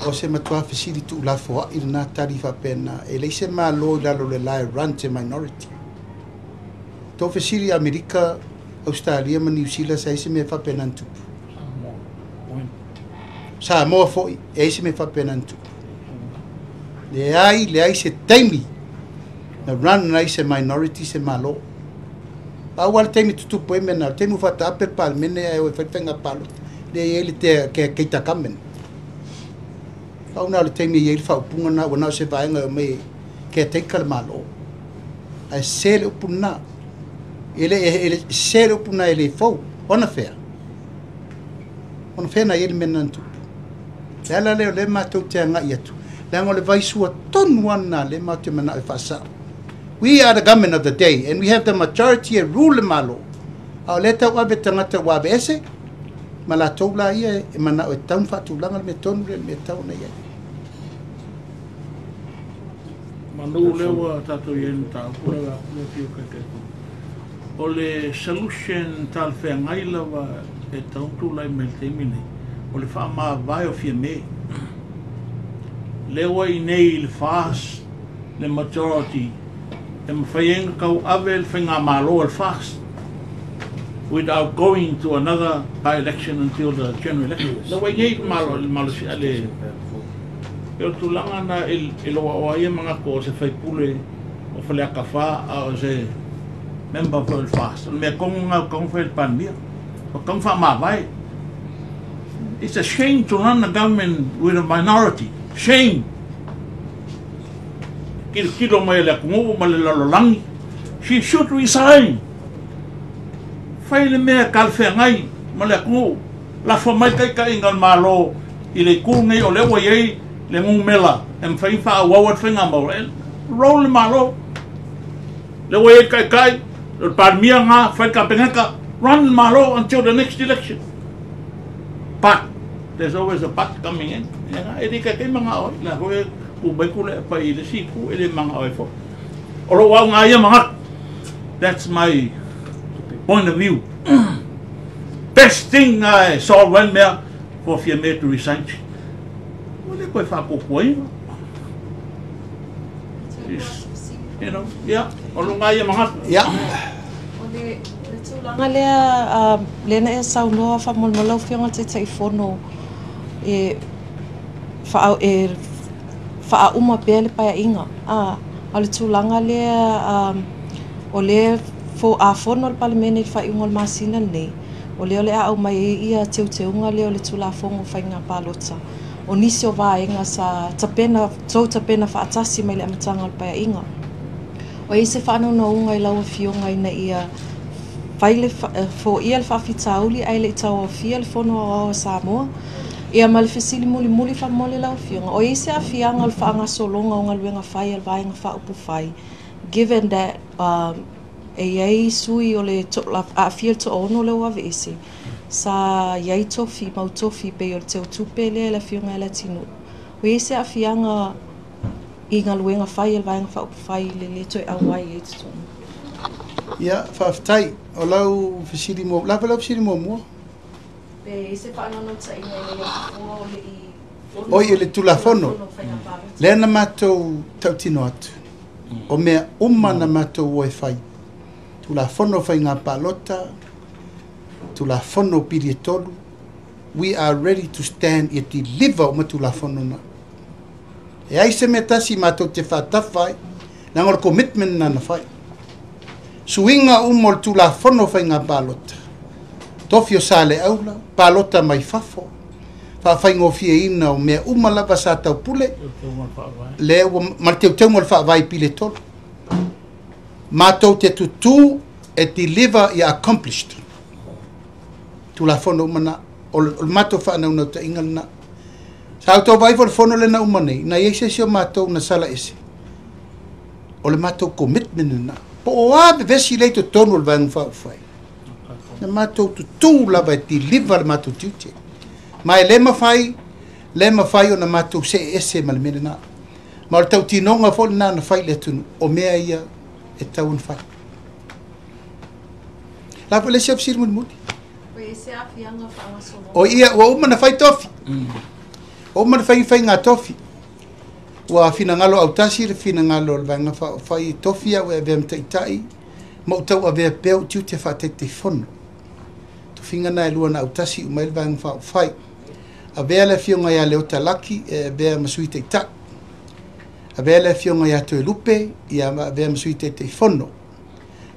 O se matua fesili tuulafoai lena tali faapena. E leai se Malo i lalo o le la e run se minority. Tou fesili i Amerika, Ausetalia ma Niu Sila sa i ai se mea faapena na tupu. Samoa foi, e i ai se mea faapena na tupu. Leai, leai se taimi na run ai se minority se Malo. Pau lava le taimi e tutupu ai mea na, o le taimi ua faataape le Palemene ae o e fai le faiga palota, lea e i ai le caretaker government. Pau lena o le taimi e i ai le faaupuga lena, ua na o se vaega e omai e caretaker le Malo. Ae sese le upu lena. E le, e le, sese le upu lena e le fou. Ona fea? Ona fea na i ai le mea lena na tupu? Le ala lea o lea matou te agai atu, leaga o le vaisua tonu lava lena lea matou te manao e faasao. We are the government of the day and we have the majority e rule le Malo. A o lea e tauave tagata ua aveese ma latou la ia e manao e tatau ona faatulaga le mea tonu lea i le mea e tatau ona i ai. Manu lea ua tatou i ai i le mataupu lea o le afio Taitaifono. O le solution talafeagai lava e tatau ona tulai mai i le taimi lenei, o le faamavae o Fiame. Lea ua i inei i le FAST le majority e mafai ai ona tauave le faigamalo a le FAST without going to another by-election until the general election. Lea ua i inei le malo le malosi le e o le tulaga na i lou aoa ia manatu o se faipule o Faleata 4 a o se member foi o le FAST. O le mea tonu lena ua tatau ona fai e le Palemia. Ua tatau ona faamavae. It's a shame to run a government with a minority. Shame! Tilotilo mai e le atunuu ma le lalolagi. She should resign. Fai le mea e talafeagai ma le atunuu. Lafo mai le taitaiga o le Malo i le itu lenei o lea ua i ai le numera e mafai ona faaauau ai le faigamalo. E roll le Malo. Lea ua i ai le taitai, o le Palemia lena, fai le Kapeneta, run le Malo until the next election. But, there's always a but coming in. E le taitai manao ai, la foi e tu mai Tuilaepa i le isi itu, e le manao ai foi. O lou auga ia manatu. That's my point of view. Best thing e solve ai le mea for Fiame to resign. Ua le toe faatuatuaina. You know, yeah, o lou ia manatu. Yeah. O le tulaga lea, lea na e saunoa faamolemole lau Afioga i le Taitaifono e faauma pea le paeaiga. A o le tulaga lea o lea a fono le Palemene i le faaiuga o le masina lenei, o lea o le a aumai ai ia teuteuga lea o le Tulafono o Faiga Palota. O nisi o vaega sa tapena, tou tapena faatasi mai le amataga o le paeaiga. O i ai se faanaunauga i lau Afioga ina ia Fai le foia le faafitauli ae le'i tauaofia le Fono Aoao a Samoa. Ia ma le fesili mulimuli faamolemole lau Afioga, o i ai se aafiaga o le faagasologa o galuega fai a le Vaega Faaupufai, given that e i ai sui o le aafia i le toaono lea ua aveese, sa i ai tofi, mau tofi pei o le teutupe lea e le Afioga ia Leatinuu. O i ai se aafiaga i galuega fai a le Vaega Faaupufai i le lē toe auai ai i totonu? Ia, faafetai. O lau fesili muamua, lava lau fesili muamua. Pe i ai se faanaunautaiga ina ia fofoa o le i Oi, i le Tulafono. Lea na matou tautino atu, o mea uma na matou o e fai. Tulafono Faiga Palota, Tulafono Pili e Tolu, we are ready to stand e deliver uma Tulafono na. E ai se mea tasi matou te faatafa ai, leaga o le commitment na na fai. Suiga uma o le Tulafono Faiga Palota, tofi o Saleaula, palota mai fafo, faafaigofieina o mea uma lava sa taupule, lea ua ma le teuteuga o le Faavae i pili e tolu. Matou te tutū e deliver ia accomplished. Tulafono uma na, o le matou faanaunautaiga lena. Sa outou vaai foi i le fono lea na uma nei, na i ai se isi o matou na sala ese. O le matou commitment lena. Po o a vevesi lea i totonu o le Vaega Faaupufai, na matou tutū lava e deliver le matou tiute. Ma e le mafai, le mafai ona matou see ese ma le mea lena. Ma o le tautinoga foi lena na fai i le atunuu, o mea ia e tatau ona fai. La foi le isi au fesili mulimuli. O ia, ua uma na fai tofi. Ua uma na fai faiga tofi. Ua finagalo autasi le finagalo o le Vaega Faaupufai tofi au e avea ma taitai, ma ou tauavea pea ou tiute faataitaifono. Tofiga na e lua na autasi uma ai le Vaega Faaupufai. Avea le Afioga ia Leota Laki e avea ma Sui Taitai. Avea le Afioga ia Toelupe ia avea ma Sui Taitaifono.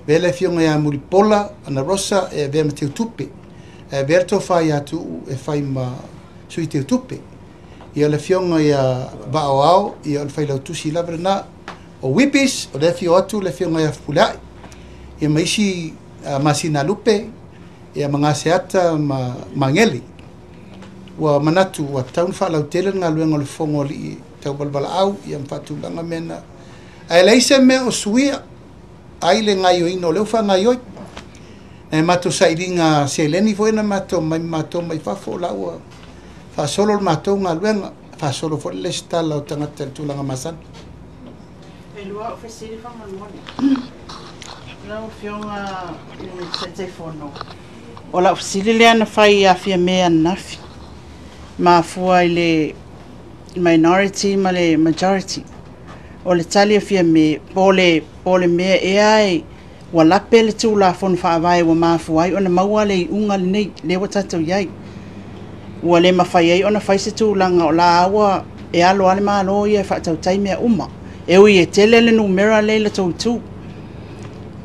Avea le Afioga ia Mulipola Ana Rosa e avea ma Teutupe. E avea le tofa ia Tuuu e fai ma Sui Teutupe. Ia le Afioga ia Vaaoao, ia o le failautusi lava lena. O Whipis, o le afio atu le Afioga ia Fepuleai. Ia ma isi masina lupe, ia ma Gaseata ma Magele. Ua manatu ua tatau ona faalautele le galuega o le fofoga o alii tauvalavalaau ia ma faatulaga mea na. Ae leai se mea o suia ai le gaioiga o lea ua faagaioi. Na matou sailiga seleni foi na matou mai matou mai fafo, la ua faasolo le matou galuega, faasolo foi le lesitala o tagata i le tulaga masani. E lua au fesili faamolemole. Lau Afioga i le Taitaifono, o lau fesili lea na fai ia Fiame ananafi, mafua i le minority ma le majority. O le tali a Fiame, po o le mea ea e ua lape le Tulafono Faavae ua mafua ai ona maua le iuga lenei lea ua tatou i ai. Ua le mafai ai ona fai se tulaga o la ua e alo lava le Malo ia e faatautai mea uma. E ui e tele le numera lea i le tou itu.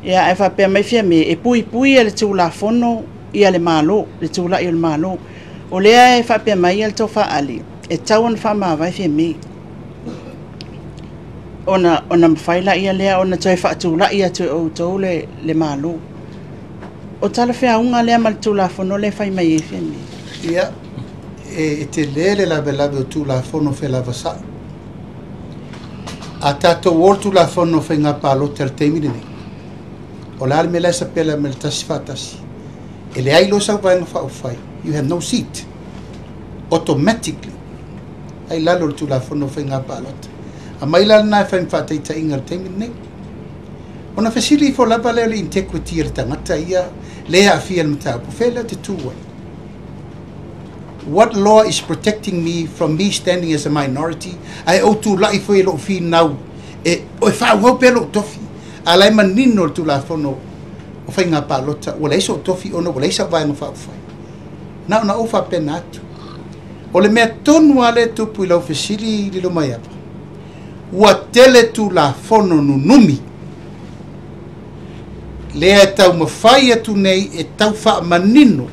Ia, ae faapea mai Fiame, e puipui e le Tulafono ia le Malo, le tulai o le Malo. O lea e faapea mai ia le Tofa Ali, e tatau ona faamavae Fiame. Ona mafai laia lea ona toe faatulai atu e outou le Malo. O talafeauga lea ma le Tulafono lea e fai mai ai Fiame. Ia, e tele le lavelave o Tulafono felavasai. A tatou o le Tulafono Faiga Palota i le taimi lenei, o le a le mea la e sapela mai le tasi faatasi? E leai loa sau Vaega Faaupufai, you have no seat. Automatically. Ai lalo o le Tulafono Faiga Palota. Aumai la lena e fai ma faataitaiga i le taimi lenei. Ona fesili ifo lava lea o le integrity a le tagata ia le aafia i le mataupu, fea lea o te tu ai? What law is protecting me from me standing as a minority? Ae ou tulai foi e lou finau e faaauau pea lou tofi. A la e manino le Tulafono o Faiga Palota, ua leai sou tofi ona ua leai sau Vaega Faaupufai. Na ona ou faapena atu. O le mea tonu lava lea e tupu i lau fesili Lilomaiava, ua tele Tulafono nunumi lea e taumafai atu nei e tau faamanino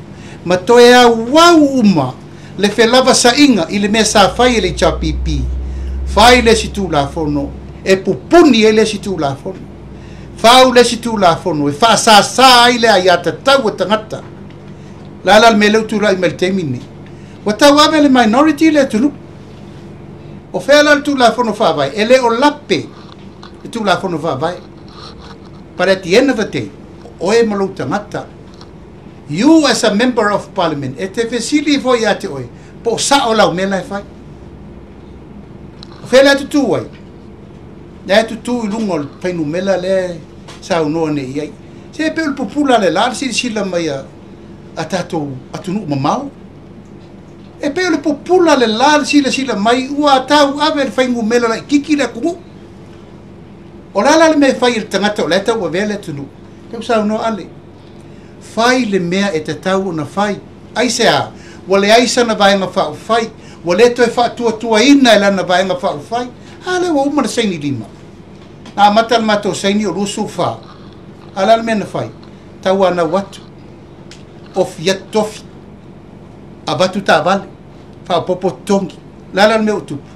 ma toe auau uma le felavasaiga i le mea sa fai e le HRPP. Fai le isi Tulafono e pupuni ai le isi Tulafono. Fau le isi Tulafono e faasāsā ai le aiatatau a tagata. La la le mea lea ua tulai mai i le taimi lenei. Ua tauave e le minority le atunuu. O fea la le Tulafono Faavae? E le o lape le Tulafono Faavae. But at the end of the day, o oe ma lou tagata. You as a member of parliament, e te fesili foi ia te oe, po o sao lau mea la e fai. O fea la e tutū ai? La e tutū i luga o le fuainumera lea e saunoa nei i ai. Se pei o le pupula le la le silasila mai a tatou atunuu mamao. E pei o le pupula le la le silasila mai ua tauave le fuainumera laitiiti le atunuu. O le a la le mea e fai e le tagata o la e tauavea le atunuu? Lea ua saunoa Ale. Fai le mea e tatau ona fai. Aisea? Ua leai sana Vaega Faaupufai. Ua le toe faatuatuaina e lana Vaega Faaupufai. A lea ua uma le saini lima. Na amata le matou saini o 24. A o le a le mea na fai? Tauanau atu. Ofi atu tofi. Avatu taavale. Faaopoopo totogi. O le a la le mea ua tupu?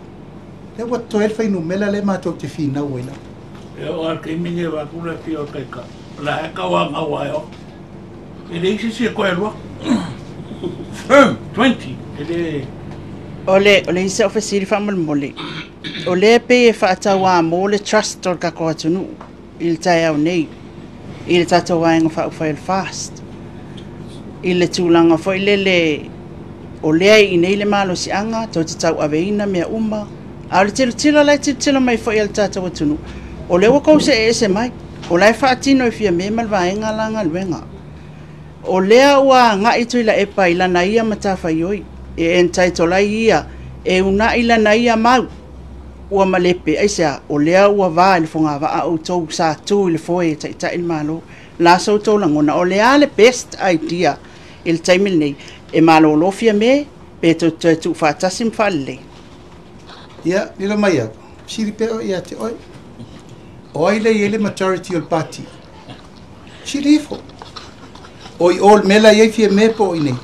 Lea ua totoe ai le fuainumera lea matou te finau ai lava. E oo lava i le taimi lenei e avatu le afio o le Taitai, o la e tauanau lava e oo. E leai se isi e toe alu atu. Firm 20, e le. O le, o le isi au fesili faamolemole, o lea e pei e faatauamo le trust o le tatou atunuu i le taeao nei i le tatou Vaega Faaupufai o le FAST, i le tulaga foi lele o lea e i inei le malosiaga tou te tauaveina mea uma, a o le tilotilo la e tilotilo mai foi a le tatou atunuu, o lea ua tou see ese mai, o la e faatino e Fiame ma le vaega la galuega. O lea ua agai Tuilaepa i lana ia matafaioi e entitle ai ia e uunai lana ia mau ua malepe. Aisea? O lea ua va i le fogavaa outou sa tu i le foe e taitai le Malo. La so outou lagona, o le a le best idea i le taimi lenei? E malolo Fiame pe tou te toe tuufaatasi ma faalelei? Ia, lilo mai au, sili pea oe ia te oe. O ai lea e i ai le majority o le pati? Sili ifo. O i o le mea la e i ai Fiame po o i nei?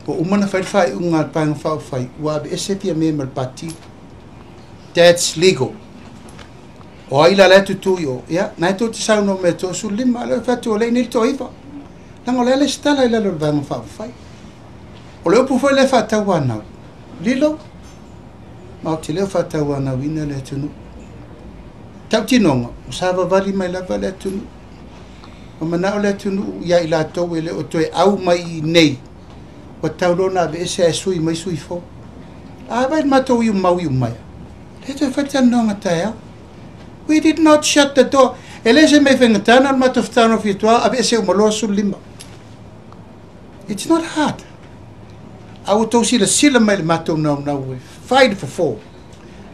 Ua uma ona fai le faaiuga a le Paega Faaupufai, ua aveese Fiame ma le pati. That's legal. O ai la la e tutū i o? Ia, na e tou te saunoa mai e 35, a o lea e fai atu o lea e i nei le toaiva. Leaga o lea le lesitala i lalo o le Vaega Faaupufai. O le upu foi lea e faatauanau, lilo, ma ou te le o faatauanauina le atunuu. Tautinoga, ua savavali mai lava le atunuu. Ua manao le atunuu ia i latou e le o toe au mai i inei, ua tau loa ona aveese ae sui mai sui fou. A vai le matou iu mau iu maia, le toe fai le talanoaga taeao. We did not shut the door. E le se mea faigata na o le matou fetagofi atu lava, aveese uma loa 15. It's not hard. A ua tou silasila mai i le matou naunau e fai le fofo.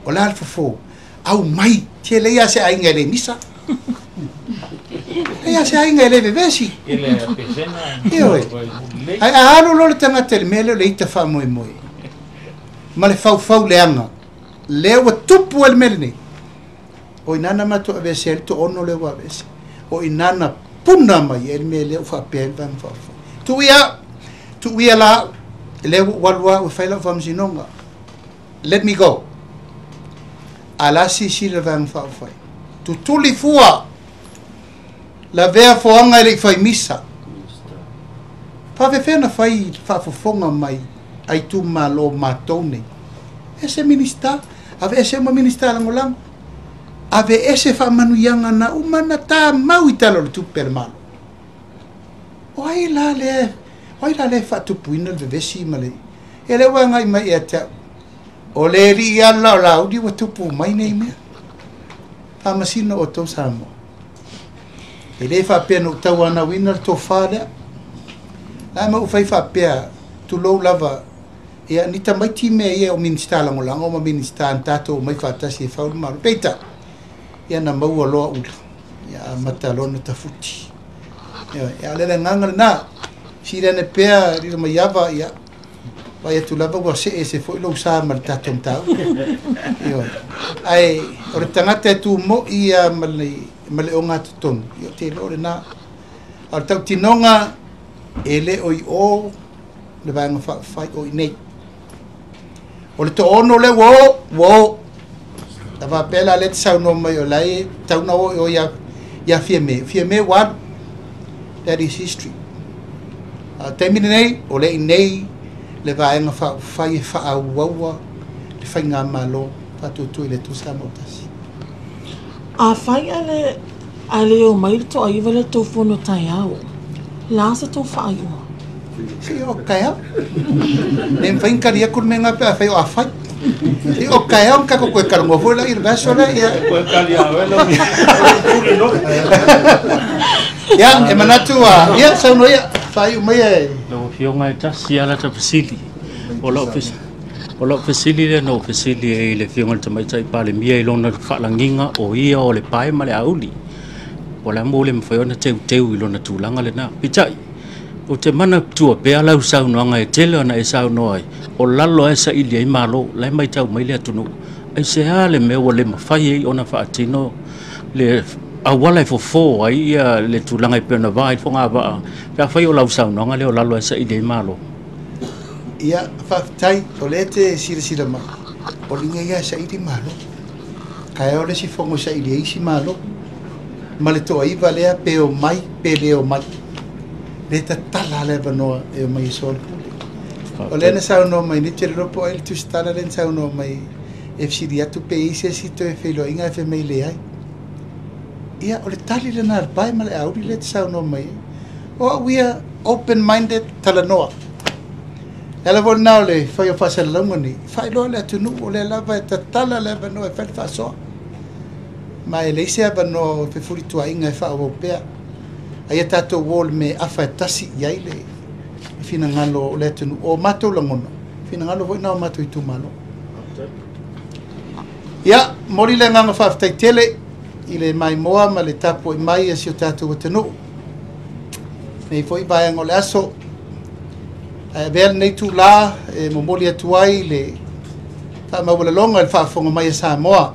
O le a le fofo? Aumai. Te lei lava se aiga e le misa. Leai lava se aiga e le vevesi. Ioe. Ae a alu loa le tagata i le mea lea o le ita faamoemoe ma le faufau leaga, lea ua tupu ai le mea lenei. O i ina na matou aveese ai le toaono lea ua aveese. O i ina na puna mai ai le mea lea ua faapea ai le Vaega Faaupufai. Tuu ia, tuu ia la au, lea ua ou alu lava au e fai lau faamasinoga. Let me go. A la silasila le Vaega Faaupufai. Tutuli fua, lavea foaga e le i fai misa. Faafefea na fai le faafofoga mai a itumalo matou nei. Ese Minista, aveese uma Minista lagolago. Aveese faamanuiaga na uma na tamau i Tala o le Tupe a le Malo. O ai la lea, o ai la lea e faatupuina le vevesi ma le. Ia lea ua agai mai ia te au. O le alii ala o Laauli ua tupu mai nei mea. Faamasino outou Samoa. E le faapea na ou tauanauina le tofa lea. La ma ou fai faapea, tulou lava, ia ni tamaiti mea ia o Minisita Lagolago ma Minisita na tatou omai faatasi e fau le Malo. Peitai, ia na maua loa ula, ia amata loa ona tafuti. Ioe, a o le agaga lena, sili ane pea Lilomaiava, ia, vaai atu lava ua see ese foi lou sa ma le tatou mataupu. Ioe. Ae o le tagata e tu moi ia ma le, ma le ogatotonu, ia ou te iloa o lena. A o le tautinoga, e le o i o le Vaega Faaupufai o i nei. O le toaono lea ua o, ua o. A faapea la lea e te saunoa mai o la e tatau ona o i o ia Ia Fiame, Fiame ua alu. That is history. A o le taimi lenei, o lea i inei le Vaega Faaupufai e faaauaua le Faigamalo Faatuatua i le Atua Samoa Tasi. Afai ae le omai le toaiva i le tou fono taeao, o le a sa tou faaiuga? Se i oo atu taeao. Le mafai ona tali atu le mea lena pe afai o afai. Se i oo atu taeao ona tatou toe talanoa foi lea i le vaiaso lea. Ia, Toe tali ia oe lau pule loa. Ia, e manatu a, ia, saunoa ia, faaiu maia e. Lau Afioga e tasi lava lata fesili. O lau o lau fesili lea na ou fesili ai i le Afioga i le Tamaitai Palemia i lona faalagiga o ia o le pae ma le auli. O le a mo le mafai ona teuteu i lona tulaga lena. Peitai, ou te manatua pea lau saunoaga e tele ona e saunoa ai, o lalo lava e saili ai Malo, la e matau mai le atunuu. Aisea le mea ua le mafai ai ona faatino le auala e fofo ai ia le tulaga e pei ona va ai le fogavaa, pe afai o lau saunoaga lea o lalo lava e saili ai Malo? Ia, faafetai, o lea e te silasila mai, o le ia e saili Malo. Taeao le isi fono e saili ai isi Malo. Ma le toaiva lea pe o mai, pe le o mai. Le tatala le avanoa e o mai e soalepule. O lea na saunoa mai nei, te lilo po o ai le tusitala lea na saunoa mai e fesili atu pe i ai se isi toe feiloaiga ae fai mai e leai. Ia, o le tali lena a le pae ma le auli lea e te saunoa mai ai. O au ia, open minded, talanoa. E ala foi lena o le fai o faasalalauga nei, faailoa le atunuu o lea lava e tatala le avanoa e fai le faasoa. Ma e leai se avanoa o fefulituaaiga e faaauau pea. A ia tatou o i le mea e afa e tasi i ai le finagalo o le atunuu. O matou lagona, finagalo foi na o matou itumalo. Ia, momoli le agaga faafetai tele i le maimoa ma le tapuai mai a si o tatou atunuu. Nei foi vaega o le aso, ae avea lenei itulā e momoli atu ai le faamaualaloga i le faafofoga mai a Samoa,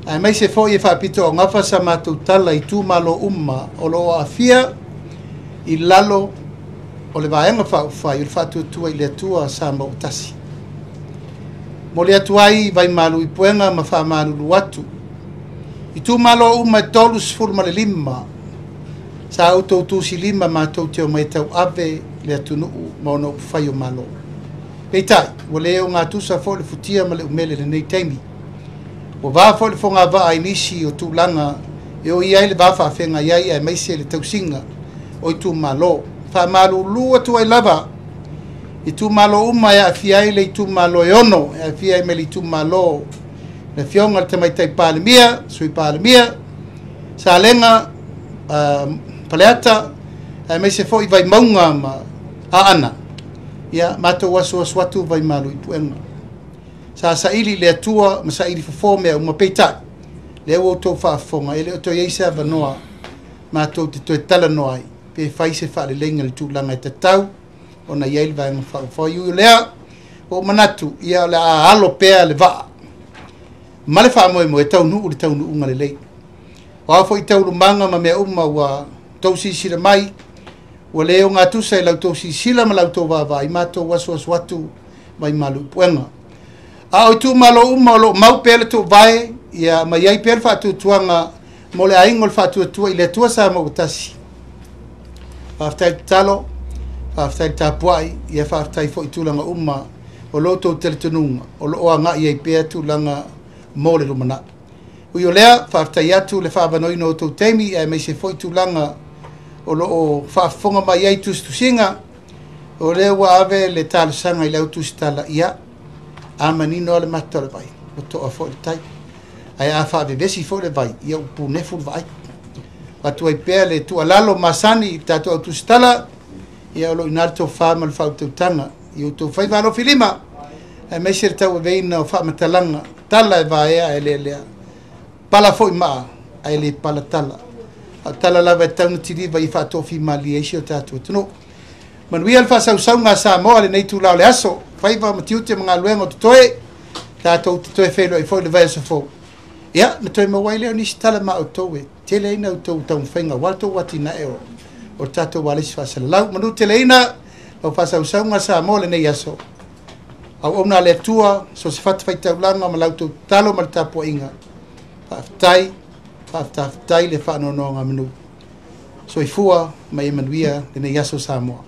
aemaise foi e faapitoaugafa sa matou tala i itumalo uma o lo o aafia i lalo o le Vaega Faaupufai o le Faatuatua i le Atua Samoa ua Tasi. Momoli atu ai vaimalu i puega ma faamalulu atu itumalo uma e 35 sa outou tusilima matou te omai e tauave le atunuu ma ona upufai o Malo. Peitai, ua le ogatusa foi le futia ma le umele i lenei taimi. Ua va foi le fogavaa i nisi o tulaga e o i ai le va faafeagai ai aemaise le tausiga o itumalo. Faamalulu atu ai lava itumalo uma e aafia ai le itumalo e ono, e aafia ai ma le itumalo le Afioga i le Tamaitai Palemia, Sui Palemia, Salega, Faleata, aemaise foi Vaimauga ma Aana. Ia, matou asuasu atu vaimalu i puega. Sa saili i le Atua ma saili fofo mea uma, peitai, lea ua outou faafofoga, e le o toe i ai se avanoa matou te toe talanoa ai, pe fai se faaleleiga i le tulaga e tatau ona i ai le Vaega Faaupufai. Ui o lea, ua ou manatu, ia o le a alo pea le vaa ma le faamoemoe e taunuu le taunuuga lelei. O a foi taualumaga ma mea uma ua tou silasila mai, ua le ogatusa i la outou silasila ma la outou vaavaai, matou asuasu atu mai malu i puega. A o itumalo uma o lo o mau pea le tuuvae, ia ma i ai pea le faatuatuaga mo le aiga o le Faatuatua i le Atua Samoa ua Tasi. Faafetai le tatalo, faafetai le tapuai, ia faafetai foi i tulaga uma o lo outou talitonuga o lo o agai ai pea tulaga mo le lumanai. Ui o lea, faafetai atu le faavanoaina o outou taimi aemaise foi tulaga o lo o faafofoga mai ai tusitusiga, o lea ua ave le talosaga i le au tusitala, ia, a manino lava le mata o le vai, ua toa foi le tai. Ae a faavevesi foi le vai, ia ua punefu le vaai. Avatu ai pea le tuualalo masani i le tatou au tusitala, ia o lo o i ina le tofa ma le faautautaga i outou faiva alofilima, aemaise le tauaveina o faamatalaga, tala e vaea ae lealea, pala foi maa ae le pala tala. A o tala lava e tatau ona tiliva ia faatofimalie ai si o tatou atunuu. Manuia le faasausauga a Samoa i lenei itula o le aso, faiva ma tiute ma galuega o totoe, tatou te toe feiloai foi i le vaiaso fou. Ia, na toe maua ai lea o nisi tala ma outou e tele ai na outou taumafaiga aua le tou atinae o le tatou ualesi faasalalau. Manuteleina lau faasausauga Samoa i lenei aso. Auauna a le Atua, so o se fatafaitaulaga ma la outou tatalo ma le tapuaiga. Faafetai, Faafetafetai le faanonogamanu. Soifua ma ia manuia lenei aso Samoa.